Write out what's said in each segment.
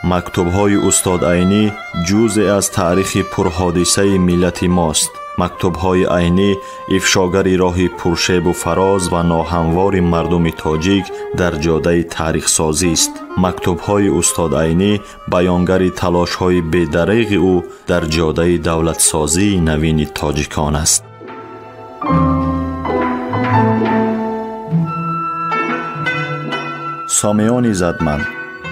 Мактубҳои устод Айнӣ ҷузъе аз таърихи пурҳодисаи миллати мост. Мактубҳои Айнӣ ифшогари роҳи пуршебу фароз ва ноҳамвори мардуми тоҷик дар ҷодаи таърихсозист. Мактубҳои устод Айнӣ баёнгари талошҳои бедареғи ӯ дар ҷодаи давлатсозии навини тоҷикон аст. Сомиёни задманд,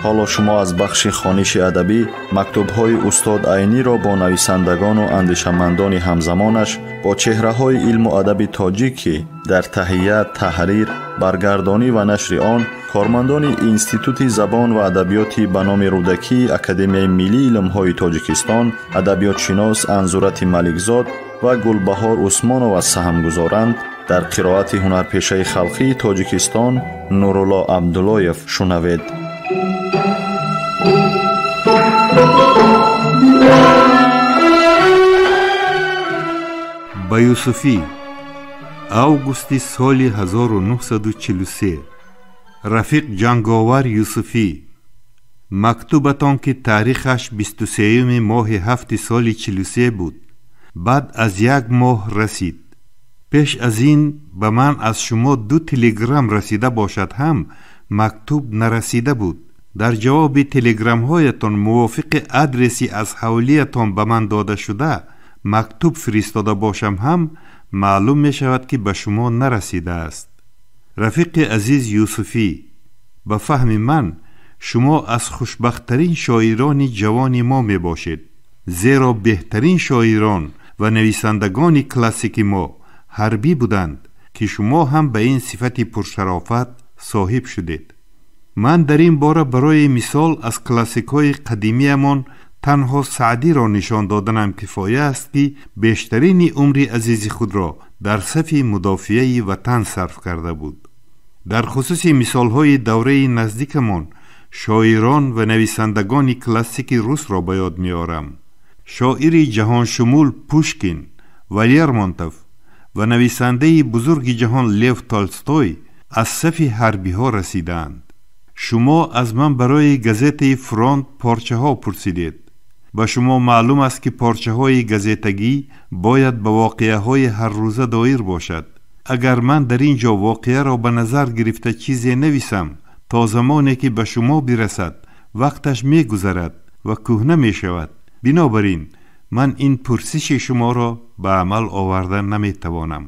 ҳоло шумо аз бахши хониши адабӣ мактубҳои устод Айниро бо нависандагону андешамандони ҳамзамонаш, бо чеҳраҳои илму адаби тоҷик, ки дар таҳия, таҳрир, баргардонӣ ва нашри он кормандони Институти забон ва адабиёти ба номи Рӯдакии Академияи миллии илмҳои Тоҷикистон, адабиётшинос Анзурати Маликзод ва Гулбаҳор Усмонова саҳм гузоранд, дар қироати ҳунарпешаи халқии Тоҷикистон Нурулло Абдуллоев шунавед. Ба Юсуфӣ, августи соли 1943. Рафиқ ҷанговар Юсуфӣ, мактубатон, ки таърихаш 23 моҳи ҳафти соли 43 буд, баъд аз як моҳ расид. Пеш аз ин ба ман аз шумо ду телеграмм расида бошад ҳам, мактуб нарасида буд. Дар ҷавоби телеграммҳоятон мувофиқи адреси аз ҳавлиятон ба ман дода шуда мактуб фиристода бошам ҳам, маълум мешавад, ки ба шумо нарасидааст. Рафиқи азиз Юсуфӣ, ба фаҳми ман, шумо аз хушбахттарин шоирони ҷавони мо мебошед, зеро беҳтарин шоирон ва нависандагони классики мо ҳарбӣ буданд, ки шумо ҳам ба ин сифати пуршарофат соҳиб шудед. Ман дар ин бора барои мисол аз классикҳои қадимиямон танҳо Саъдиро нишон доданам кифоя аст, ки бештарини умри азизи худро дар сафи мудофиаи ватан сарф карда буд. Дар хусуси мисолҳои давраи наздикамон шоирон ва нависандагони классики русро ба ёд меорам. Шоири ҷаҳоншумул Пушкин ва Лермонтов ва нависандаи бузурги ҷаҳон Лев Толстой аз сафи ҳарбиҳо расидаанд. Шумо аз ман барои газетаи «Фронт» порчаҳо пурсидед. Ба шумо маълум аст, ки порчаҳои газетагӣ бояд ба воқеаҳои ҳаррӯза доир бошад. Агар ман дар ин ҷо воқеаро ба назар гирифта чизе нависам, то замоне ки ба шумо бирасад, вақташ мегузарад ва кӯҳна мешавад. Бинобар ин ман ин пурсиши шуморо ба амал оварда наметавонам.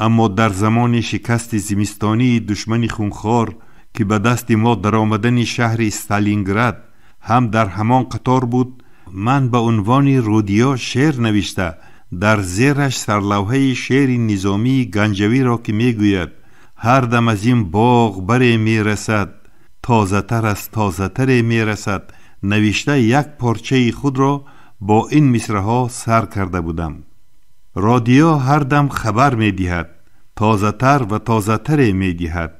Аммо дар замони шикасти зимистонии душмани хунхор, ки ба дасти мо даромадани шаҳри Сталинград ҳам дар ҳамон қатор буд, ман ба унвони «Родио» шеър навишта, дар зераш сарлавҳаи шеъри Низомии Ганҷавиро, ки мегӯяд: «Ҳар дам аз ин боғ баре мерасад, тозатар аз тозатаре мерасад», навишта, як порчаи худро бо ин мисраҳо сар карда будам: «Родио ҳар дам хабар медиҳад, тозатар ва тозатаре медиҳад».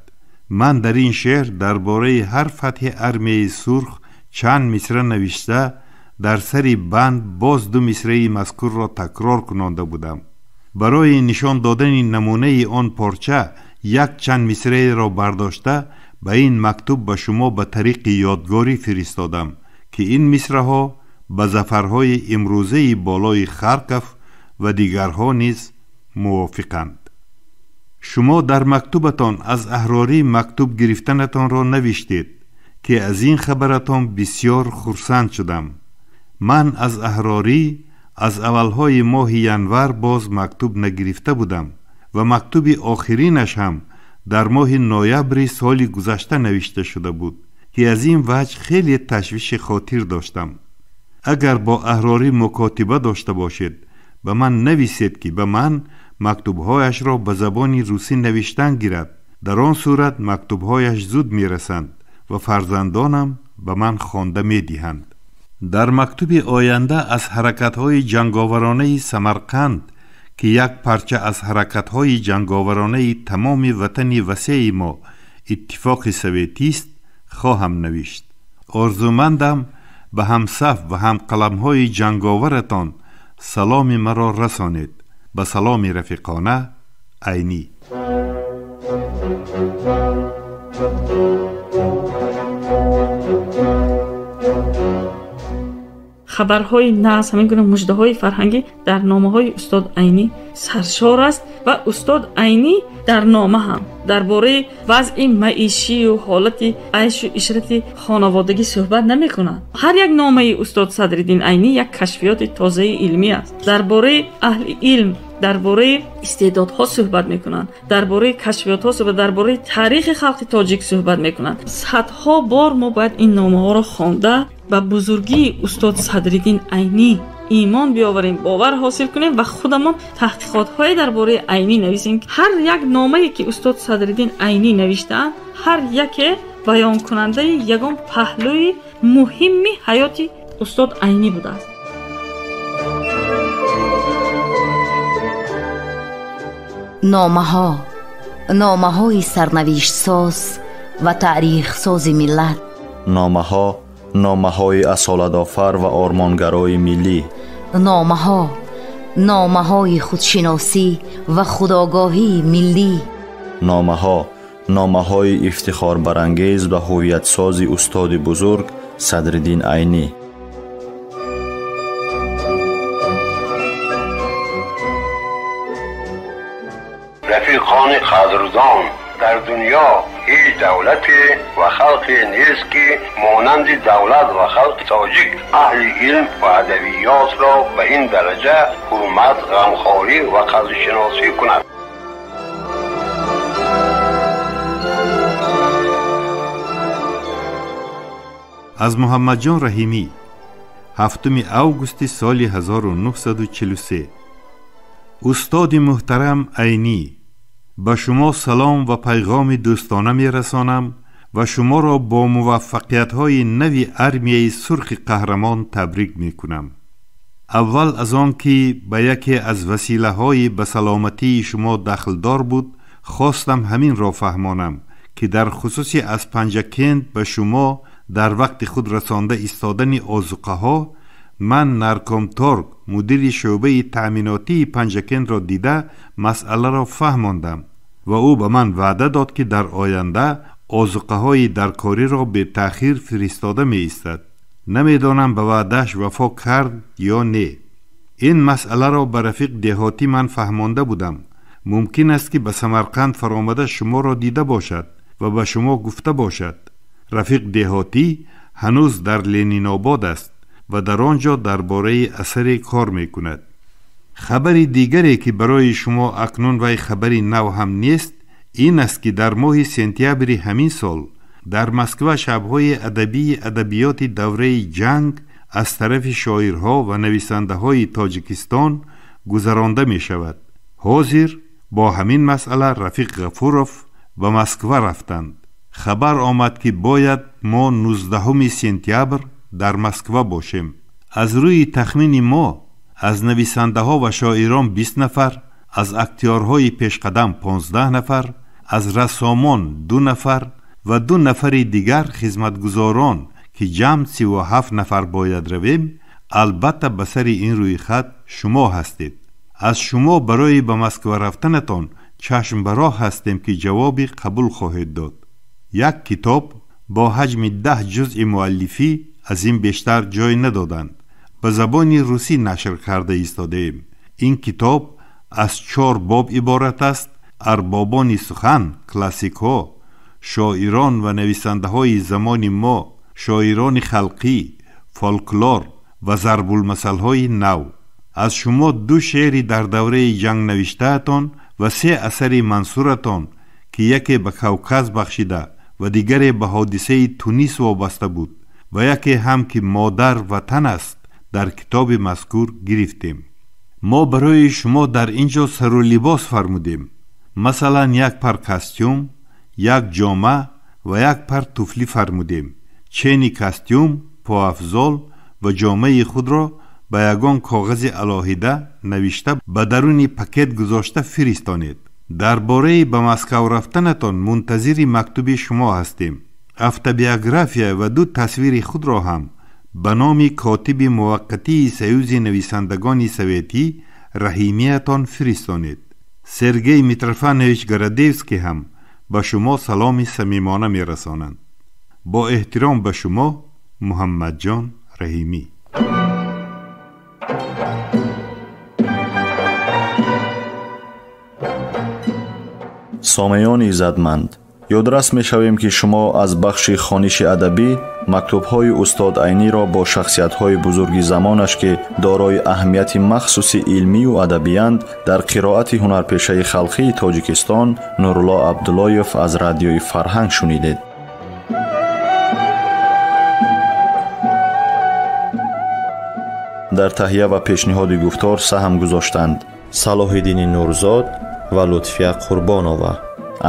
Ман дар ин шеър дар бораи ҳар фатҳи Армияи Сурх чанд мисра навишта, дар сари банд боз ду мисраи мазкурро такрор кунонда будам. Барои нишон додани намунаи он порча як чанд мисраеро бардошта, ба ин мактуб ба шумо ба тариқи ёдгорӣ фиристодам, ки ин мисраҳо ба зафарҳои имрӯзаи болои Харков ва дигарҳо низ мувофиқанд. Шумо дар мактубатон аз Аҳрорӣ мактуб гирифтанатонро навиштед, ки аз ин хабаратон бисёр хурсанд шудам. Ман аз Аҳрорӣ аз аввалҳои моҳи январ боз мактуб нагирифта будам ва мактуби охиринаш ҳам дар моҳи ноябри соли гузашта навишта шуда буд, ки аз ин ваҷҳ хеле ташвиши хотир доштам. Агар бо Аҳрорӣ мукотиба дошта бошед, ба ман нависед, ки ба ман мактубҳояшро ба забони русӣ навиштан гирад. Дар он сурат мактубҳояш зуд мерасанд ва фарзандонам ба ман хонда медиҳанд. Дар мактуби оянда аз ҳаракатҳои ҷанговаронаи Самарқанд, ки як парча аз ҳаракатҳои ҷанговаронаи тамоми ватани васеи мо, Иттифоқи Советист, хоҳам навишт. Орзумандам ба ҳамсаф ва ҳамқаламҳои ҷанговаратон саломи маро расонед. Ба саломи рафиқона, Айнӣ. Хабарҳои нағз, ҳамин гуна муждаҳои фарҳангӣ дар номаҳои устод Айнӣ саршор аст ва устод Айнӣ дар нома ҳам дар бораи вазъи маишию ҳолати айшу ишрати хонаводагӣ суҳбат намекунад. Ҳар як номаи устод Садриддин Айнӣ як кашфиёти тозаи илмӣ аст. Дар бораи аҳли илм, дар бораи истеъдодҳо суҳбат мекунанд, дар бораи кашфиётҳо суҳбат, дар бораи таърихи халқи тоҷик суҳбат мекунанд. Садҳо бор мо бояд ин номаҳоро хонда ба бузургии устод Садриддин Айнӣ имон биёварем, бовар ҳосил кунем ва худамон таҳқиқотҳое дар бораи Айнӣ нависем. Ҳар як номае ки устод Садриддин Айнӣ навиштаанд, ҳар яке баёнкунандаи ягон паҳлӯи муҳимми ҳаёти устод Айнӣ будааст. Номаҳо, номаҳои сарнавиштсоз ва таърихсози миллат. Номаҳо, номаҳои асолатофар ва ормонгарои миллӣ. Номаҳо, номаҳои худшиносӣ ва худогоҳии миллӣ. Номаҳо, номаҳои ифтихорбарангез ва ҳувиятсози устоди бузург Садриддин Айнӣ. Рафиқони қадрдон, дар дунё ҳеҷ давлате ва халқе нест, ки монанди давлат ва халқи тоҷик аҳли илм ва адабиётро ба ин дараҷа ҳурмат, ғамхорӣ ва қадршиносӣ кунад. Аз Муҳаммадҷон Раҳимӣ, 7 августи соли 1943. Устоди муҳтарам Айнӣ, ба шумо салом ва пайғоми дӯстона мерасонам ва шуморо бо муваффақиятҳои нави армияи сурхи қаҳрамон табрик мекунам. Аввал аз он ки ба яке аз василаҳои ба саломатии шумо дахлдор буд, хостам ҳаминро фаҳмонам, ки дар хусуси аз Панҷакент ба шумо дар вақти худ расонда истодани озуқаҳо, ман Наркомторг, мудири шӯъбаи таъминотии Панҷакентро дида масъаларо фаҳмондам ва ӯ ба ман ваъда дод, ки дар оянда озуқаҳои даркориро бетаъхир фиристода меистад. Намедонам ба ваъдааш вафо кард ё не. Ин масъаларо ба рафиқ деҳотӣ ман фаҳмонда будам. Мумкин аст, ки ба Самарқанд фаромада шуморо дида бошад ва ба шумо гуфта бошад. Рафиқ деҳотӣ ҳанӯз дар Ленинобод аст ва дар он ҷо дар бораи асаре кор мекунад. Хабари дигаре, ки барои шумо акнун вай хабари нав ҳам нест, ин аст, ки дар моҳи сентябри ҳамин сол дар Москва шабҳои адабии адабиёти давраи ҷанг аз тарафи шоирҳо ва нависандаҳои Тоҷикистон гузаронда мешавад. Ҳозир бо ҳамин масъала Рафиқ Ғафуров ба Москва рафтанд. Хабар омад, ки бояд мо 19 сентябр дар Москва бошем. Аз рӯи тахмини мо аз нависандаҳо ва шоирон 20 нафар, аз актёрҳои пешқадам 15 нафар, аз рассомон 2 нафар ва 2 нафари дигар хизматгузорон, ки ҷамъ 37 нафар бояд равем. Албатта ба сари ин рӯйхат шумо ҳастед. Аз шумо барои ба Москва рафтанатон чашм ба роҳ ҳастем, ки ҷавоби қабул хоҳед дод. Як китоб бо ҳаҷми 10 ҷузъи муаллифӣ, аз ин бештар ҷой надоданд. Ба забони русӣ нашр карда истодаем. Ин китоб аз 4 боб иборат аст. Арбобони сухан, классикҳо, шоирон ва нависандаҳои замони мо, шоирони халқӣ, фолклор ва зарбулмасалҳои нав. Аз шумо 2 шеъри дар давраи ҷанг навиштаатон ва 3 асари мансуратон, ки яке ба Кавказ бахшида ва дигаре ба ҳодисаи Тунис вобаста буд ва яке ҳам ки модар ватан аст, дар китоби мазкур гирифтем. Мо барои шумо дар ин ҷо сару либос фармудем. Масалан, як пар костюм, як ҷома ва як пар туфлӣ фармудем. Чени костюм, поафзол ва ҷомаи худро ба ягон коғази алоҳида навишта ба даруни пакет гузошта фиристонед. Дар бораи ба Москав рафтанатон мунтазири мактуби шумо ҳастем. Автобиография ва 2 тасвири худро ҳам ба номи котиби муваққатии Союзи нависандагони советӣ Раҳимиятон фиристонед. Сергей Митрофанович Городевский ҳам ба шумо саломи самимона мерасонанд. Бо эҳтиром ба шумо, Муҳаммадҷон Раҳимӣ. Сомеёни иззатманд, ёдрас мешавем, ки шумо аз бахши хониши адабӣ мактубҳои устод Айниро бо шахсиятҳои бузурги замонаш, ки дорои аҳамияти махсуси илмию адабиянд, дар қироати ҳунарпешаи халқии Тоҷикистон Нурулло Абдуллоев аз радиои Фарҳанг шунидед. Дар таҳия ва пешниҳоди гуфтор саҳм гузоштанд Салоҳиддини Нурзод ва Лутфия Қурбонова.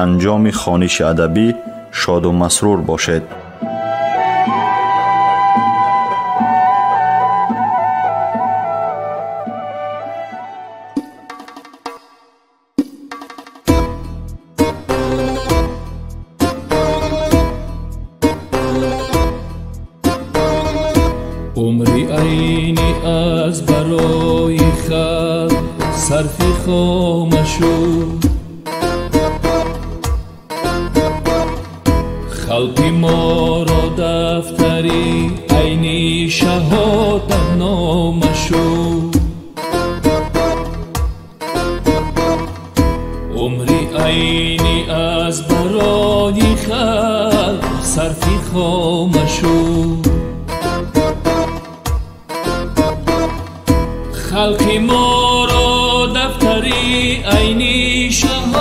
Анҷоми хониши адабӣ шоду масрур бошед. Умри Айнӣ аз барои халқ сарфи хома шуд. Халқи моро дафтари Айнӣ шаҳодатнома шуд. Умри Айнӣ аз барои халқ сарфи хома шуд. Халқи моро дафтари Айнӣ шаҳодатнома.